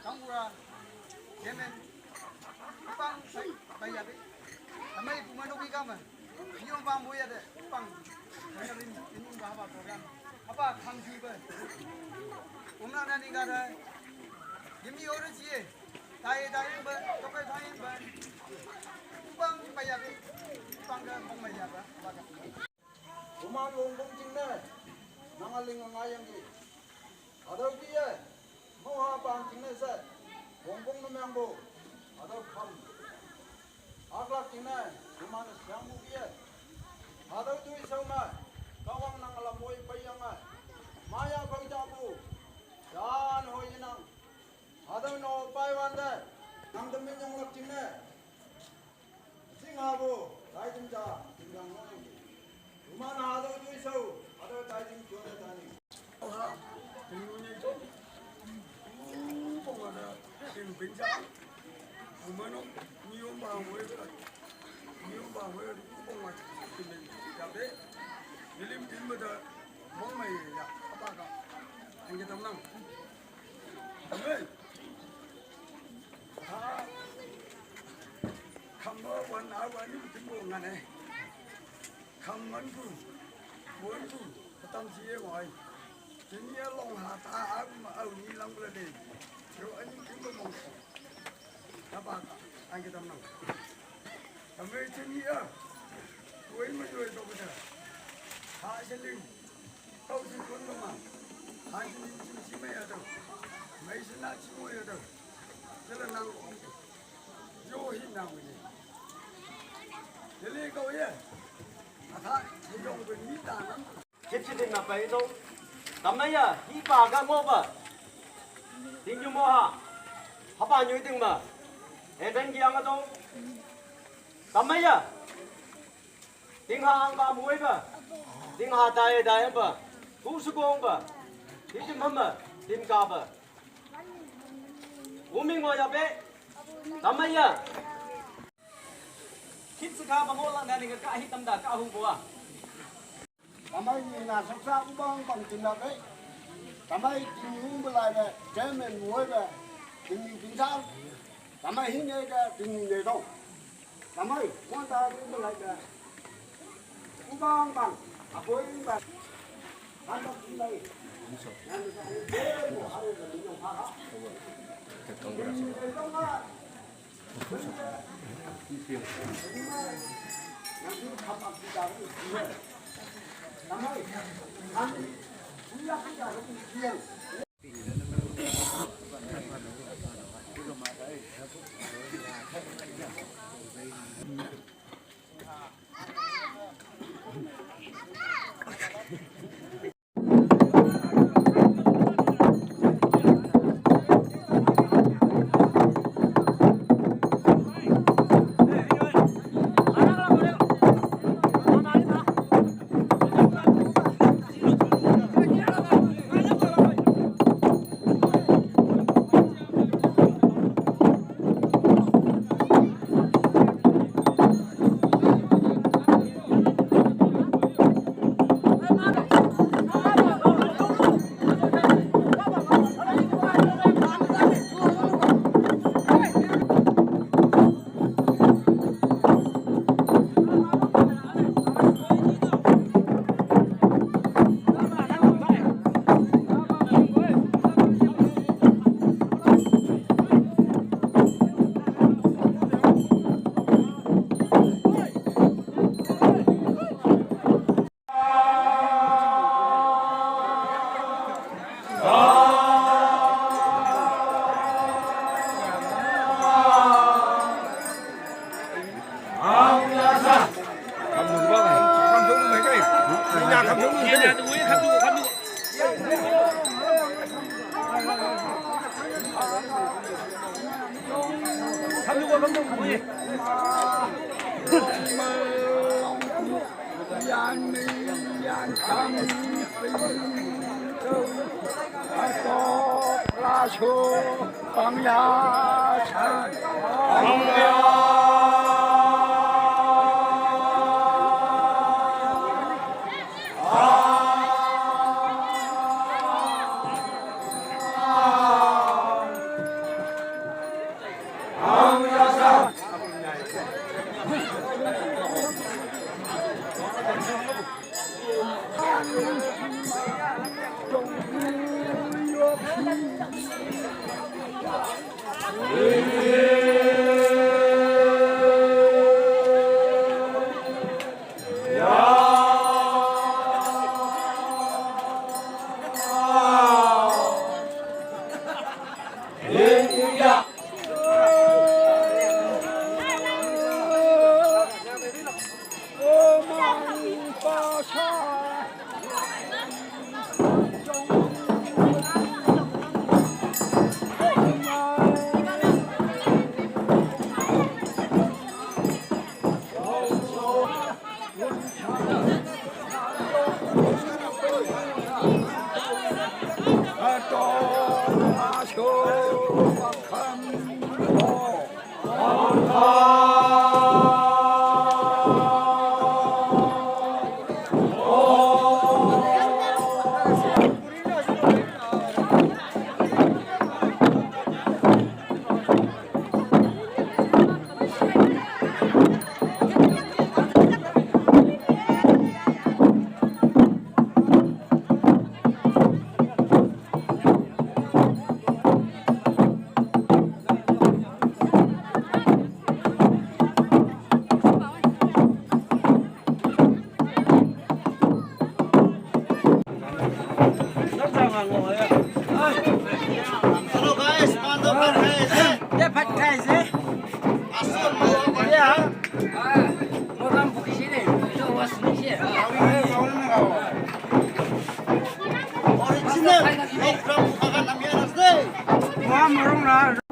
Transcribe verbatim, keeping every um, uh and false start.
Kangura, Yemen, Pang, Bayabi, Amai Pumanoki Gama, Yong Bang Boya, Pang, Pang Haba program, Haba Kangjuba, Umna Nani Gada, Yemi Ora Jie, Taye Taye Ba, Tokai Taye Ba, Pang Bayabi, Pang Pang Bayaba, Baga. Uman wongkong jingne, nangaling ngayang ki. Adau kiye, moha pang jingne se, wongkong namyang bo, adau kam. Aklak jingne, uman siang bu kiye. Adau tui sau ma, kawang nang alam woi payang ma. Maya kau jabu, dan hoi inang. Adau no pai wande, nang demin yong lak jingne. Sing habo, dai jing ja, jing jang no. Uman hado jui sau, hado dai jing jone tani. Oha, jing no nyai jong. Kong ada, jing bin ja. Uman no, niom ba mo ka. Niom ba mo ka, kong ma, jing bin ja be. Nilim jing ba da, mong mai ya, apa ka. Ang kita menang. Amen. Kham wan a wan ni tim bo ngan e. Kham man ku, wan ku, tam si e wai. Tin ye long ha ta a ma au ni lang la de. Yo an ni tim bo mong. Ta ba ta, an ke tam nang. Tam me tin ye. Wai ma yo to ba ta. Ha se ling. Kau si kun ma. Ha si ni si si me ya to. Me si na si mo ya to. Jala nang. Yo hi nang ni. Jale kau ye. Atha, ye yong ben ni ta nang. Kip si din na pai to. Tam na ya, hi pa ga mo ba. Ding yu mo ha. Ha pa nyu ding ba. E ben gi ang to. Tam na ya. Ding ha ang ba muai ba. Ding ha dai dai ba. Ku su gong ba. Hi dim ham ba. Dim ka ba. Umi ngo ya be. Tam ma ya. Kit sa ka ba ngo lang na ni ka hi tam da ka hu bo a. Tamai ni na sok sa u bang bang tin na be. Tamai tin yu ba lai be. Chairman muai be. Tin yu tin sa. Tamai hi ne da tin yu ne dong. Tamai, mon ta ni ba lai da. Ku bang bang, a boi bang. Han bang tin lai. Nan ta ni de mo ha ro da ni yong ha ha. Ni de dong ha. Nan tu khap ak ti da ni. Tamai, han, ku ya ki da ni. Hello guys, mando phat khai ase. Ya phat khai ase. Asun mando phat khai. Ya. Program bukhi se de. Itu was ni se. Original. Program bukha ka nam ya ase. Wa morong la.